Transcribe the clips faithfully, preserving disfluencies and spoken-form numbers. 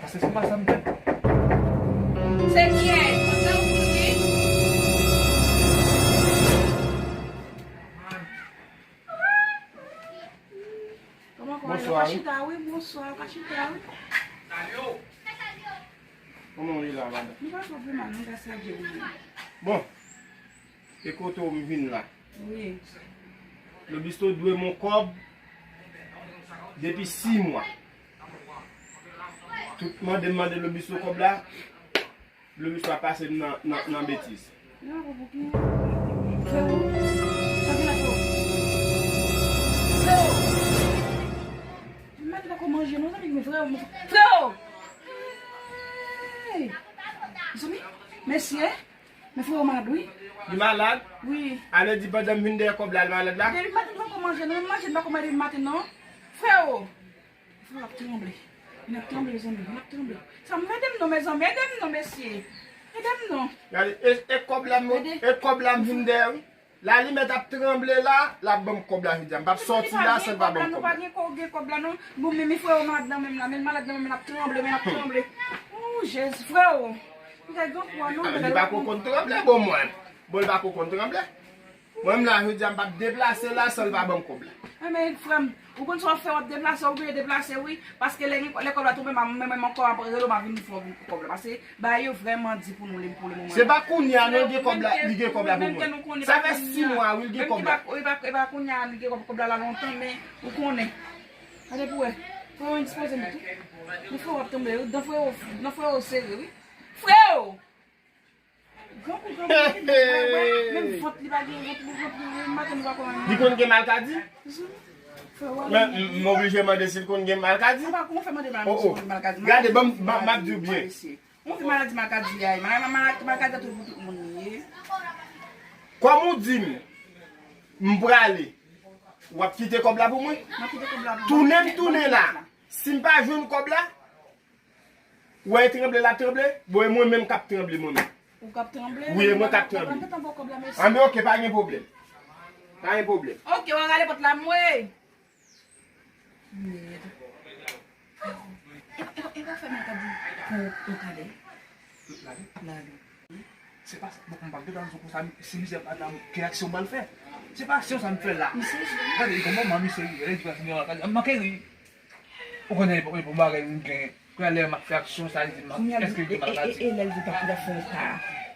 Paske se pa sa m fè. Se kiyès? Kontan ou pou li? Kòman, kòman, yo ka chita, wi, bonswa, yo ka chita, wi. Kòman w ye la, madanm? Nou pa twò pi mal, non, gras a Dye, wi. Bon, e kote w m vin la? Wi. Lobisto dwe m yon kòb depi sis mwa. Tout mande m mande Lobisto kòb la, Lobisto ap pase m nan, nan, nan betiz. Freo, sa gen la, freo? Freo! M mèt pako manje non, zanmi, men freo, freo! Hey! Zanmi, mèsi, hein? Men freo malad, wi. Li malad? Wi. Ale di pandan m vin dèyè kòb la, li malad la? Depi maten m pako manje non, m manje m pako manje depi maten non. Freo! Freo ap tranble. Li ap tranble, mezanmi, li ap tranble. Sa m, ede m non, mezanmi, ede m non, mesye. Ede m non. Gade, e, e kòb la m, ede, e kòb la m vin dèyè, wi. Lalimèt ap tranble la, l ap ban m kòb la jodi a. M p ap sòti la san l pa ban m kòb la. Nou pa gen kòb, gen kòb la non. Bon, men, men freo malad nan men m la, men l malad nan men m, l ap tranble, men l ap tranble. Oh, Jezi, freo. Li pa ko konn tranble, bon mwen. Bon, li pa ko konn tranble. Mwen menm la, jodi a, m p ap deplase la san l pa ban m kòb la. Enben, frè m, ou konn sa w ap fè, w ap deplase, w oblije deplase, wi. Paske lè gen, lè kòb la tonbe, m a, mwen menm ankò, m ap rele w, m a vin di fò w vin pou kòb la. Paske bagay yo vrèman di pou nou, pou le moman. Se pa kounye a non, l gen kòb la, li gen kòb la pou mwen. Sa fè sis mwa, wi, l gen kòb la. E pa, e pa kounye a, li gen kòb, kòb la la lontan, men ou konnen. Gade pou wè. Frè w endispoze m tou. Li fò w ap tonbe, wi. Dan frè w, dan frè w sere, wi. Frè w! Granmoun, granmoun, menm vant li pa gen, vant li, vant li, maten nou pa konn. Li konn gen malkadi? Men m, m oblije mande si l konn gen malkadi. Ou pa konn fè mande m si l konn gen malkadi. Gade, ban m, ban m, m ap di w byen. Ou gen maladi malkadi a, maladi, maladi a tou pou tout moun li ye. Kòm ou di m, m prale, w ap kite kòb la pou mwen? M ap kite kòb la pou mwen. Tounen m tounen la. Si m pa jwenn kòb la, Ou wè e tranble l ap tranble? Bon, e mwen menm k ap tranble mwen menm. Ou k ap tranble? Wi, e mwen k ap tranble. Anben, oke, pa gen pwoblèm. Pa gen pwoblèm. Oke, w a rale pòt la, mwe. Mèd. E, e, e pa fè mwen ta di pou yon kadè. Lale. Lale. Se pa sa, bon, m p ap gentan di w konsa, si mizè pa ta, ki aksyon m pral fè? Se pa aksyon sa m fè la. Gade, e kòman manmi se rive, lè di pa fini, m manke ri. Ou konnen, e pou bagay m gen. Kounye a lè m ap fè aksyon sa, li di m, èske m gen maladi? E lè l di pa pou l ap fè yon pa.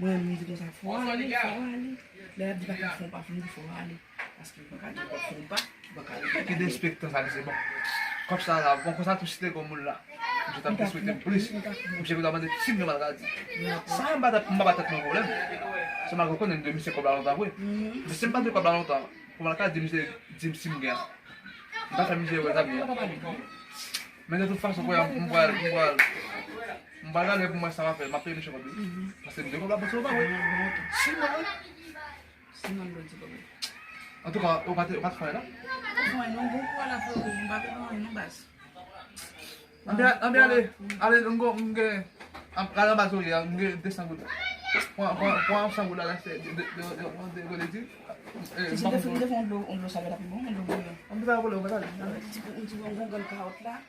Mwen, m di konsa, fò ale, fò ale. Lè l ap di pa pou l ap fè yon pa, m di fò ale. Paske m pa ka di l pa fè yon pa, m pa ka di l pa ale. Ki derespektan sa, li se bon. Kòb sa la, bon, konsa tou si te gon moun la. Misye t ap derespekte m plis. Misye konn ta mande si m gen maladi. Sa m pa t ap, m pa ba tèt mwen pwoblèm. Se malgre w konnen m dwe misye kòb la lontan vre. Men si m pa dwe kòb la lontan, kòman l ka di misye, di m si m gen? M pa fè misye wè sa byen. Men de tout fason, kounye a, m pral, m pral, m pral gade pou m wè sa m a fè. M ap peye misye kòb li. Paske m dwe kòb la pou se ou pa wè. Si mwen wè. Si mwen dwe di kòb li. Antouka, ou pa te, ou pa te fè anyen non? Ou fè anyen non, bon kou a la frè, m pa te fè anyen non baz. Anben, anben ale, ale, m gon, m gen, ale anba zòrye a, m gen de san goud la. Pran, pran, pran san goud la, la, se de, de, de, de, de, de, de, de, e, m te fè yon dlo, yon dlo sa, la pi bon, yon dlo bouyon. Anben, pa gen pwoblèm, ou pa t ale. Yon ti, yon ti bon, yon bon grenn kawòt la.